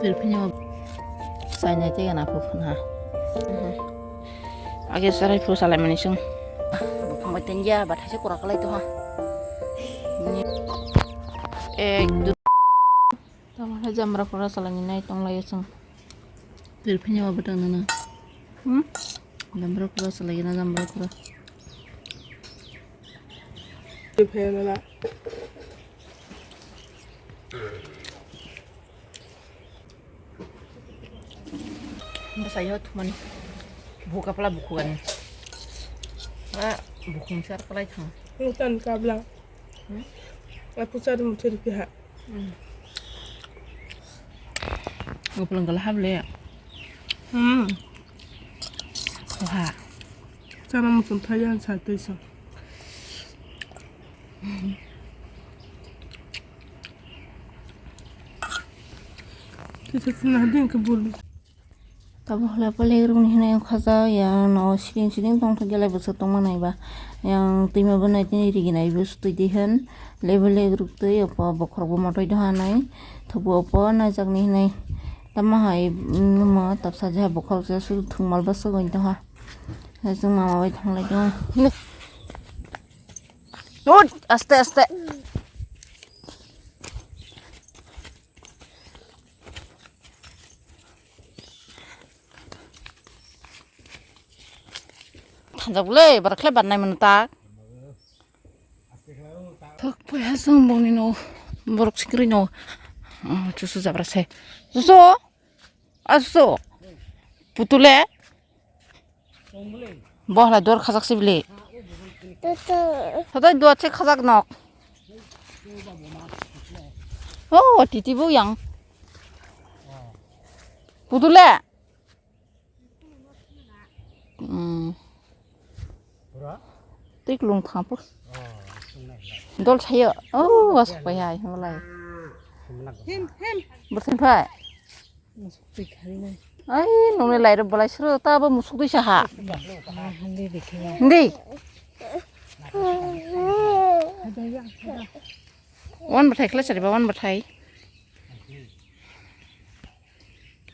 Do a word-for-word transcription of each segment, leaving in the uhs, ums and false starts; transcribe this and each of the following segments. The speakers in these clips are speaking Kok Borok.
Birphini o chainai tei gana phuphan ha. Age sarai phu salai mani sung. Buphang bai tengya ba thaise kura kalai to ha. Ek, du. Tamo hai jamra kura salai ni nai tong lai sung. Birphini o bwtang nana. Hmm? Jamra kura salai na jamra kura. Birphini nana. Bwsai o thumani. Buka pala bukhugani. A bukhung sar kalai thang. Nungtan kabla. Hmm? A puchar muthir piha. Hmm. Goplang kala hable. Hmm. Oha. Chana muchung thai ang sa tei sa. Tei sa chana hading ke bul. Tabo hwlai pale rwngni hinwi wngkha jak, yang no siring siring tongthok ya lai bwswk tongma nai ba. Yang twima bo nai tini rigi nai bo sutwi di hwn. Lebu le rwktwi opo bokhorok bo motoi doha nai. Thubu opo naijakni hinwi tamo hai, mm, numo tapsa je bokhorok je su thwngmal bwswk wng tongha. Hai chwng mama bai thanglai tongo. Ut, aste aste. Thanjak le, bar khle bar nai mano ta. Thok pui ha sung bongni no, borok sikri no. Ah, chusu jabra se. Chusu? Ah, chusu. Putule? Bohla dor khajak sibili. Tutu. Sadai dua che khajak nok. Oh, titi bu yang. Putule. Hmm. Tik lung thapu. Dol sayo. Oh, was pai hai, malai. Hem, hem. Bersin pai. Musuk twi khari nai. Ai, nungni lairok bolai suru ta bo musuk twi saha. Ah, hindi dikhe ya. Hindi. Ada ya, ada. Wan bathai khlai sari ba, wan bathai.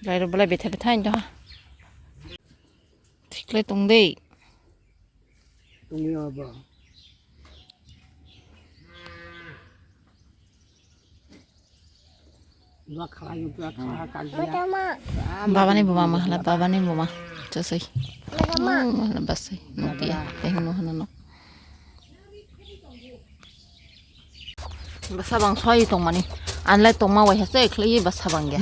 Lairok bolai betha betha indo ha. Thiklai tong dei. Tongwi abo. Dua khala yung dua khala kagya. Babani buma mahala, babani buma. Chasai. Mahala basai. Nukya. Teh no hana no. Basa bang soi tongmani. Anlai tongma wai hase khlai basa bang ya.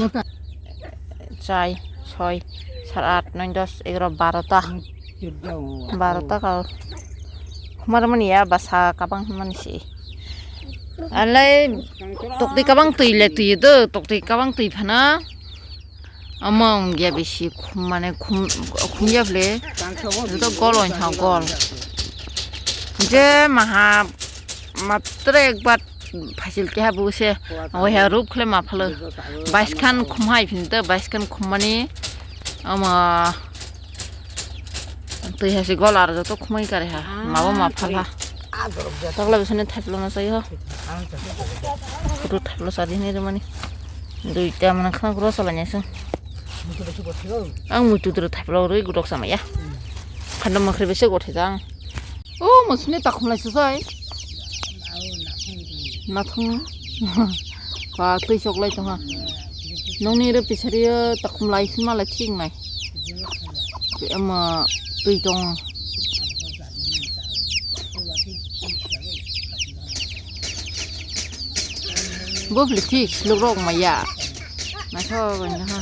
Chai, soi, sar at, noi, dos, egaro, baro ta. Baro ta ka. Khumar mani ya basa kabang mani si. Anlai tokti kabang twi le twi do, tokti kabang twi phana. Among ya bisi khum mane khum, khum ya ble. Joto gol oi tha gol. Je maha matre ekbar phaisil keha bo se. Oya rup khle ma phalo. Bais khan khum hai phin to, bais khan khum mani ama twi hai se gol ar joto khumai kare ha. Ma bo ma phala. Tokla bisani thaplo na sai ho. Kudu thaplo sa di ni mani. Duita mana khana kuro sala nya sung. Ang muitu dro thaplo rui gudok sama ya. Khanda makhre bese gothe jang. O musni takhum lai susai. Nathung. Ba twi sok lai tongha. Nongni re pisari takhum lai sima lai thik nai. Ama twi tong. Bo beli thik silok rok maya. Naithok naha.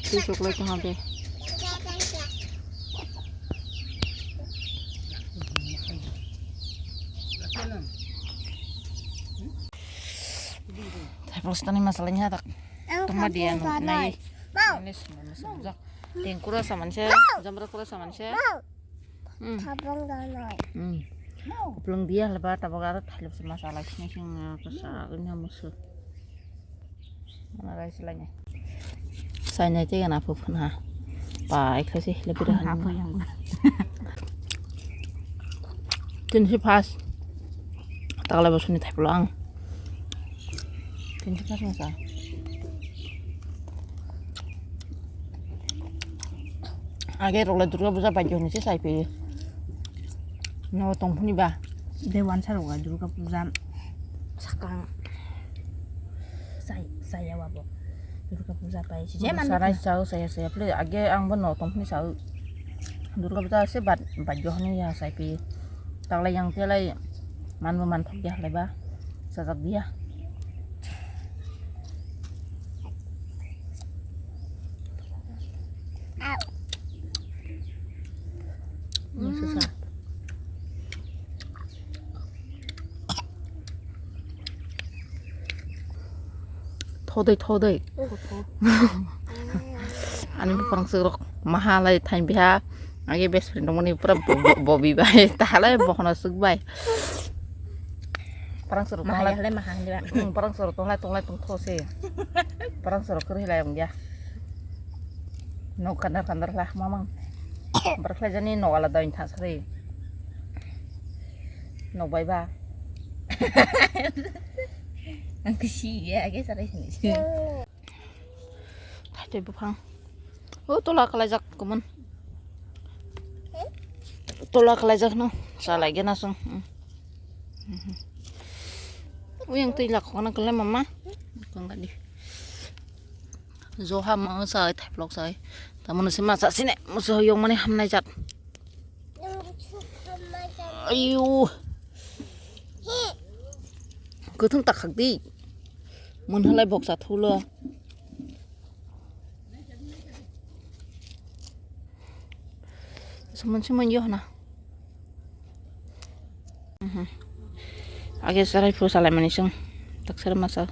Twi sok lai tongha be. Thai plastic ni masala ni hadak. Tongma dia no nai. Nai sumang sumang jak. Teng kura saman se, jamra kura saman se. Hmm. Thabang da nai. Hmm. Kuplung dia leba tabok aro thailok se masala sini sing kasa ini musu. Mana rai selanya. Sainai tega na phuphan ha. Pai khlai se lebi rahan. Apa yang? Tin si pas. Takla bosoni thaiplo ang. Tin si pas masa. Age rok le Durga Puja bai joni se sai phi. No tong phuni ba. De wansa rok le Durga Puja sakang sai, sai ya wabo. Durga Puja pai si je man. Sarai sao saya saya ple age ang bo no tong phuni sao. Durga Puja se bat bai joni ya sai phi. Taklai yang telai man bo man thok ya lai ba. Sajak dia. Thodai, thodai. Ani buphang suk rok maha lai thain biha. Agi best friend mani pura bo-, bo-, bobi bai. Tahalai bohono suk bai. Parang suru maha tonglai. Yahle maha hande ba. Hmm, parang suru tonglai, tonglai tong those. Parang suru kiri lai ongya. No kandar kandar lah mamang. Berkhlai jani no ala doin thang sari. No bai ba. Ang kisi ya, age sarai sini. Thai tei buphang. O tola kalaijak kumun. Tola kalaijak no. Salai gena sung. Hmm. Mhm. Uyang tei lak khokna kala mama. Kang gadi. Joha ma sa thai vlog sai. Tamano se ma sa sine. Muso yong mani hamnai jat. Ayu. Kwthwng takhak di. Mwnhalai boksa thulo. Sumon sumon yo na. Mhm. Age sarai phu salai mani sung. Tak sar masa.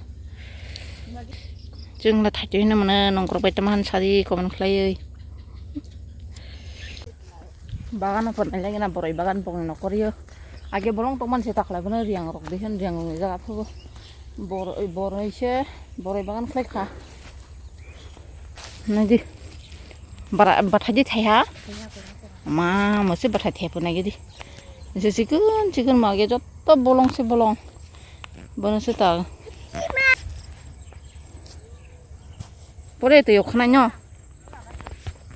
Sung la thai tui na mana nongkrok bai tama han sadi comment khlaiwi. Bagan pon lagi na boroi bagan pon no korio. Age bolong tongman se taklai bono riang rok de hen riang rok ni jaga phubo. Bor-, boroi se, boroi bagan khlai kha. Nai di. Bara, bathai di thai ha. Ma, mo se bathai thai pho nai di. Se chikon, chikon ma ge jotto bolong se bolong. Bono se ta. Pore to yok khnai no.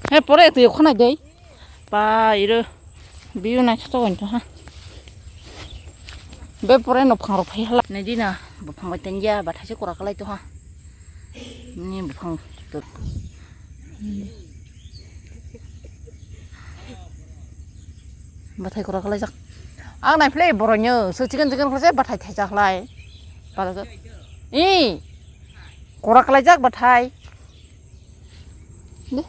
He pore to yok khnai dei. Pa iro biu nai khato gon to ha. Be pore no phang ro phai hala. Ne dina bo phang bai tanya ba thaise kora kalai to ha. Ni bo phang to. Bathai kora kalai jak. Ang nai phlai boroi nyo so chicken chicken khlai bathai thai jak lai. Pala jak. I kora kalai jak bathai. De.